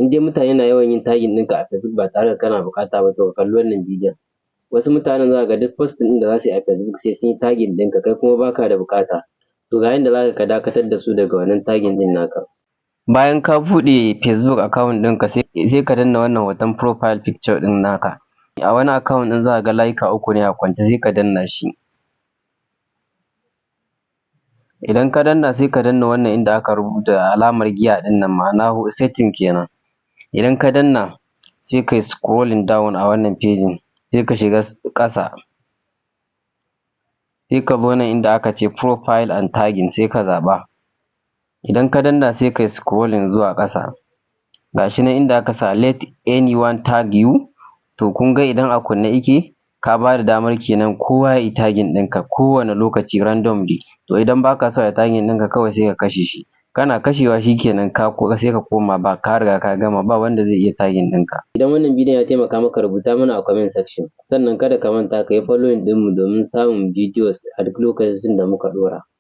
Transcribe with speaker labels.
Speaker 1: In dai mutane na yawan yin tagging ɗinka a Facebook ba tare da kana buƙata ba, to ka kalli wannan bidiyon. Wasu mutanen za ka ga duk posting ɗin da za su yi a Facebook sai sun yi tagging ɗinka, kai kuma ba ka da buƙata. To, ga yanda za ka dakatar da su daga wannan tagging ɗin naka. Bayan ka buɗe Facebook account ɗinka, sai ka danna wannan hoton profile picture ɗin naka. A wani account ɗin za ka ga layuka uku ne a kwance, sai ka danna shi. Idan ka danna, sai ka danna wannan inda aka rubuta alamar gear ɗin nan, ma'ana setting kenan. Idan ka danna, sai kai scrolling down a wannan page ɗin, sai ka shiga ƙasa, sai ka zo nan inda aka ce profile and tagging, sai ka zaɓa. Idan ka danna, sai kai scrolling zuwa ƙasa, ga shi nan inda aka sa "Let anyone tag you". To, kun ga idan a kunne yake, ka ba da damar kenan kowa ya yi tagging ɗinka kowane lokaci randomly. To, idan ba ka so a yi tagging ɗinka, kawai sai ka kashe shi. Kana kashewa, shi kenan, ka sai ka koma ba ka riga ka gama, ba wanda zai iya tagging ɗinka. Idan wannan bidiyon ya taimaka maka, rubuta mana a comment section. Sannan kada ka manta ka yi following ɗinmu domin samun videos a duk lokacin da muka ɗora.